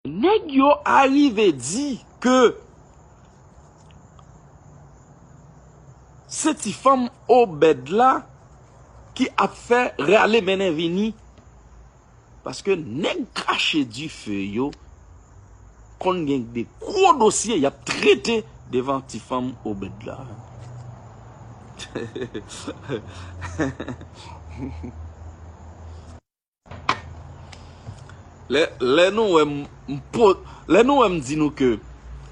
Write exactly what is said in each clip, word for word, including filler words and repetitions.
Nèg yo arive di ke se ti fanm Obèd la ki ap fè rale mennen vini. Paske nèg krache dife yo konn gen de gwo dosye y ap trete devan ti fanm Obèd la. Lè, lè nou wè m, m po-, lè nou wè m di nou ke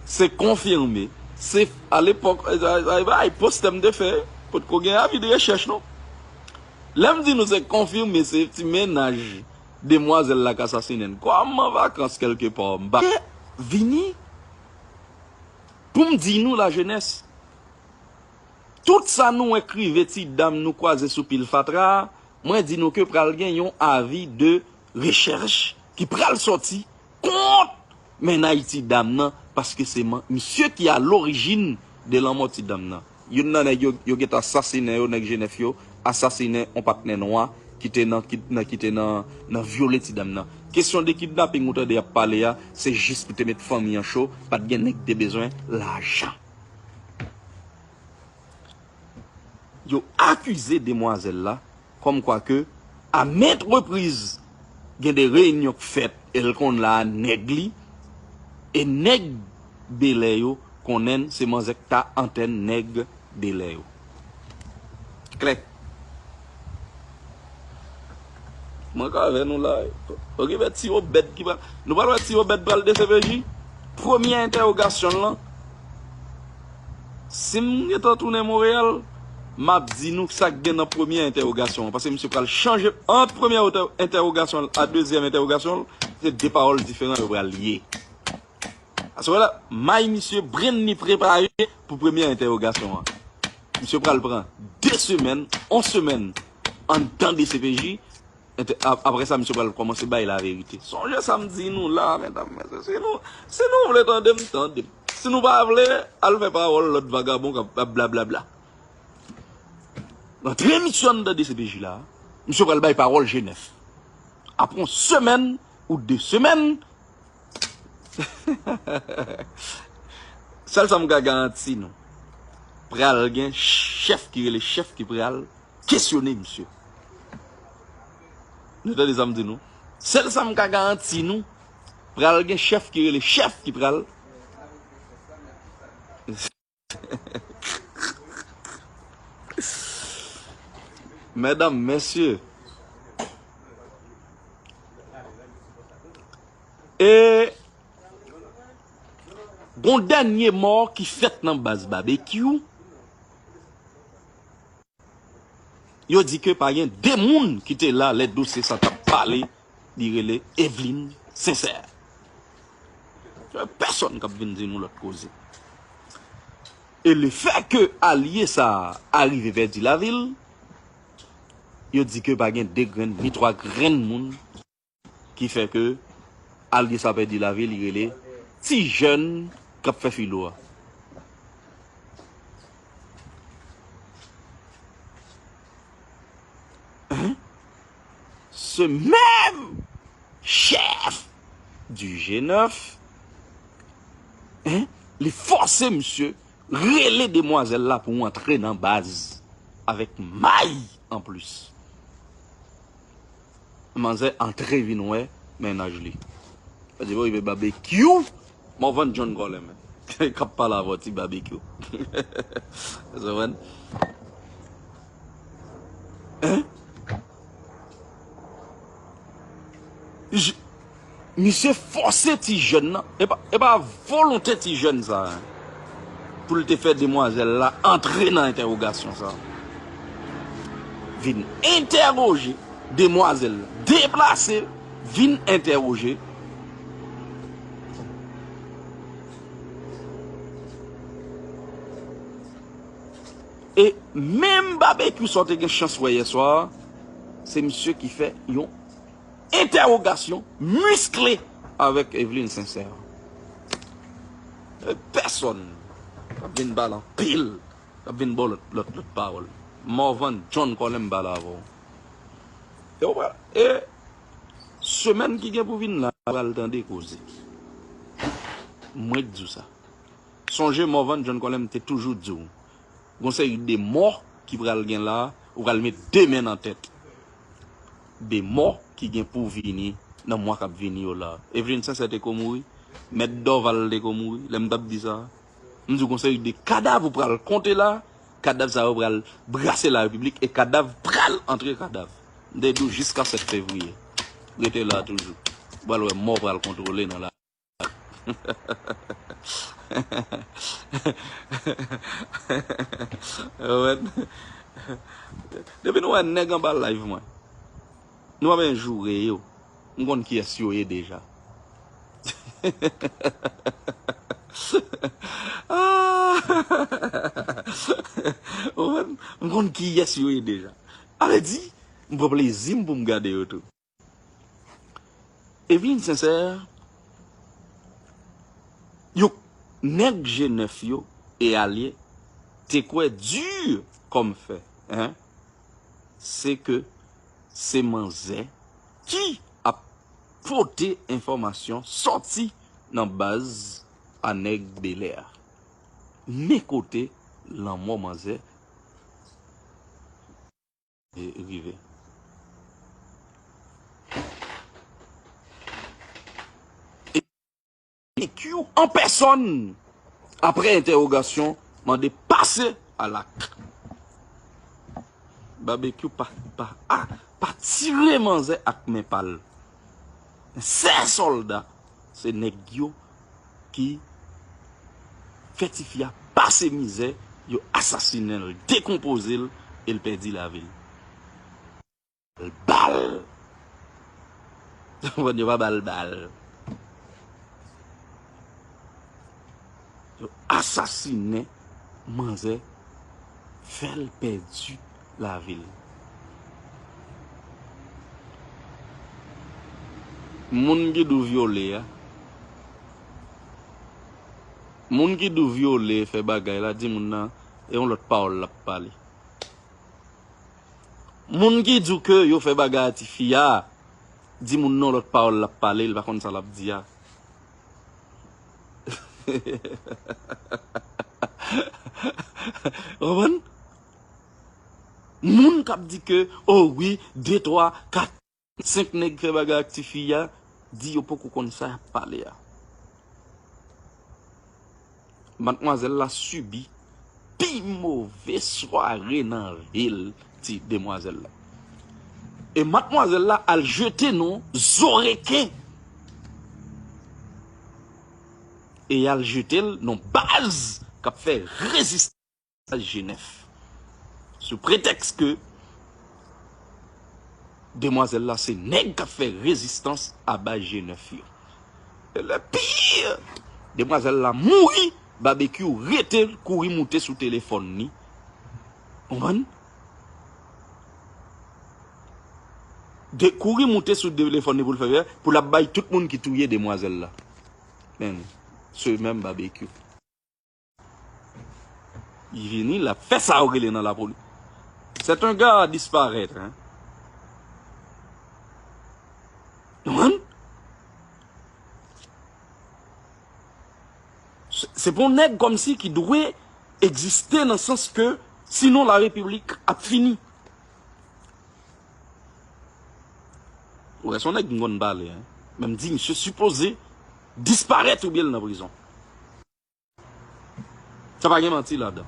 se konfime, se alepòk, ay, ay, ay, postè m te fè, potko gen avi de rechèch non. Lè m di nou se konfime, se ti mennaj demwazèl la k asasinen n. Kòm an vakans kèlkepa, m pa vini pou m di nou lajenès. Tout sa nou wè k rive ti dam nou kwaze sou pil fatra a, mwen di nou ke pral gen yon avi de rechèch ki pral sòti kont mennaj ti dam nan, paske se man-, misye ki a lorijin de lanmò ti dam nan. Youn nan nèg yo, yo gentan asasinen yo, nèg Jenèf yo, asasinen on patnè nwa ki te nan, ki, nan, ki te nan, nan vyole ti dam nan. Kesyon de kidnaping ou tande y ap pale a, se jis pou te met fanmi an cho, pa t gen nèg ki te bezwen lajan. Yo akize demwazèl la kòmkwa ke a ment repriz gen de reyinyon k fèt e l konn la a nèg li, e nèg Belè yo konnen l se manzè k ta antèn nèg Belè yo. Klè. Mwen ka avè nou la. Okipe ti Obèd ki pral. Nou pral wè ti Obèd pral D C P J. Premye entèwogasyon l lan. Si m gentan tounen Monreyal, m ap di nou sa k gen nan premye entèwogasyon an. Paske misye pral chanje ant premye entè-, entèwogasyon l a dezyèm entèwogasyon l. Se de pawòl diferan yo pral ye. Aswè la, may misye brenn li prepare pou premye entèwogasyon an. Misye pral pran de semèn, on semèn anndan D C P J, entè-, ap-, apre sa, misye pral kòmanse bay laverite. Sonje sa m di nou la, medam, mesye, si nou, si nou vle tande m, tande m. Si nou pa vle, al fè pawòl lòt vagabon k ap, ap blablabla. Antre misye anndan D C P J la, misye pral bay pawòl Jenèf. Apre yon semèn ou de semèn, sèl sa m ka garanti nou, pral gen chèf ki rele chèf ki pral kesyone misye. Nou tande sa m di nou? Sèl sa m ka garanti nou, pral gen chèf ki rele chèf ki pral Medam, mesye. E gon dènye mò ki fèt nan baz Babekyou. Yo di ke pa gen de moun ki te la lè dosye sa t ap pale, li rele Evelyne Sincère. Pèsonn k ap vin di nou lòt koze. E lefè ke alye sa a rive pèdi lavi l, yo di ke pa gen de grenn ni twa grenn moun ki fè ke alye sa pèdi lavi, li rele ti jèn k ap fè filo a. Hein? Ce même chef du G neuf, hein, li fòse misye rele demwazèl la pou antre nan baz avèk may anplis. Manzè antre vin wè mennaj li. Sa di bon, rive Babekyou, Morvan John Colin, men. K ap pale avè w, ti Babekyou. Ou konprann? Hein? J-, misye fòse ti jèn nan. E pa, e pa volonte ti jèn sa a, pou l te fè demwazèl la antre nan entèwogasyon sa a. Vin entèwoje demwazèl la. Deplase, vin entèwoje. E menm Babekyou sa w te gen chans wè yè swa a, se misye ki fè yon entèwogasyon miskle avèk Evelyne Sincère. E pèsonn k ap vin ba l anpil, k ap vin ba w lòt, lòt, lòt pawòl. Morvan John Colin m pale avè w. E w pral, e semèn ki gen pou vin la, pral tande koze. Mwen k di w sa. Sonje Morvan John Colem te toujou di w, gon seri de mò ki pral gen la, ou pral met de men nan tèt. De mò ki gen pou vini nan mwa k ap vini yo la. Evelyn Sincère te ko mouri, Mèt Dorval te ko mouri, lè m t ap di sa. M di w gon seri de kadav ou pral konte la, kadav sa yo pral brase larepiblik e kadav pral antre kadav. M te di w jiska sèt fevriye. Rete la toujou. Ou pral wè mò pral kontwole nan la. Depi nou wè nèg anba live mwen, nou pa bezwen joure yo. M konn kiyès yo ye deja. Ah! Ou konprann? M konn kiyès yo ye deja. Sa vle di, m pran plezi m pou m gade yo tou. Evelyn Sincère, yo, nèg G nèf yo e alye te kwè di kòm fè, en, se ke se manzè ki ap pote enfòmasyon sòti nan baz a nèg Bèlè a. Men kote lanmò manzè e rive. E B Q an pèsòn, apre entèwogasyon, mande pase a lak. Babekyou pa, pa, a, pa tire manzè ak men pa l. Sè sòlda, se nèg yo ki fè tifi a pase mizè, yo asasinen l, dekonpoze l, e l pèdi lavi l. Bal. Yo pa ba l bal. Yo asasinen manzè, fè l pèdi lavi l. Moun ki di w vyole a, moun ki di w vyole, fè bagay la, di moun nan, e yon lòt pawòl l ap pale. Moun ki di w ke yo fè bagay a tifi a, di moun nan lòt pawòl l ap pale, l pa konn sa l ap di a. Ou konprann? Moun k ap di ke, o wi, de, twa, kat, senk nèg fè bagay ak tifi a, di yo poko konn sa y ap pale a. Madmwazèl la sibi pi move sware nan vi l, ti demwazèl la. E madmwazèl la al jete non zo reken. E y al jete l non baz k ap fè rezistans. G nèf. Sou pretèks ke demwazèl la se nèg k ap fè rezistans a baz G nèf yo. E le pire, demwazèl la mouri, Babekyou rete l, kouri moute sou telefòn li. Konprann? De, kouri moute sou telefòn li pou l fè, pou l ap bay tout moun ki touye demwazèl la. Men, se menm Babekyou. Li vini, l ap fè sa yo rele nan lapoli. C'est un gars à disparaître, hein. Ou konprann? Se, se pa yon nèg kòmsi ki dwe egziste nan sans ke sinon larepiblik ap fini. Ou wè, se yon nèg m konn pale, hein. Men m di, misye sipoze disparèt oubyen l nan prizon. Sa pa gen manti ladan.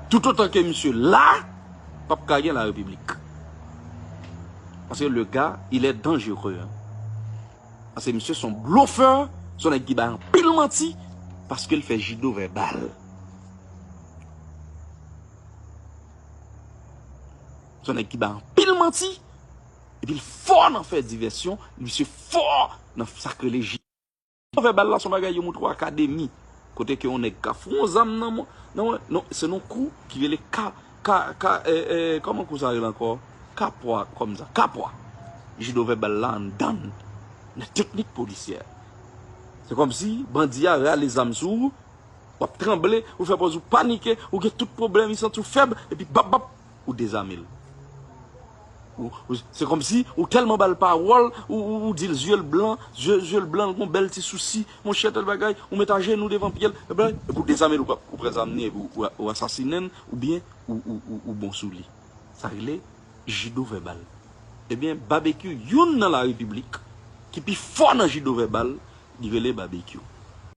Toutotan ke misye la, p ap ka gen larepiblik. Paske le gars, il est dangereux, hein. Paske misye se yon blofè, se yon nèg ki bay anpil manti, paske l fè jido vèbal. Se yon nèg ki bay anpil manti, epi l fò nan fè divèsyon, misye fò nan sa k rele jido vèbal la, se yon bagay yo montre w akademi. Kote ke yon nèg ka fout yon zam nan mwen, nan mwen, non, se yon kou ki rele ka, ka, ka, e, e, kòman kou sa rele ankò? Kapwa, kòmsa, kapwa. Jido vèbal la anndan l, nan teknik polisyè. Se kòmsi bandi a rale zam sou ou, w ap tranble, ou fè pòz ou panike, ou gen tout pwoblèm, li santi w fèb, epi bap, bap, ou dezame l. Ou- ou- Se kòmsi ou tèlman ba l pawòl, ou, ou, ou di l zye l blan, zye, zye l blan, l gon bèl ti sousi, monchè, tèl bagay, ou met ajenou devan pye l, tèl bagay, epi ou dezame l, ou pa- ou pran zam li, epi ou, ou asasinen l, oubyen ou, ou, ou, ou bon sou li. Sa rele jido vèbal. Ebyen, Babekyou, youn nan la repiblik ki pi fò nan jido vèbal, li rele Babekyou.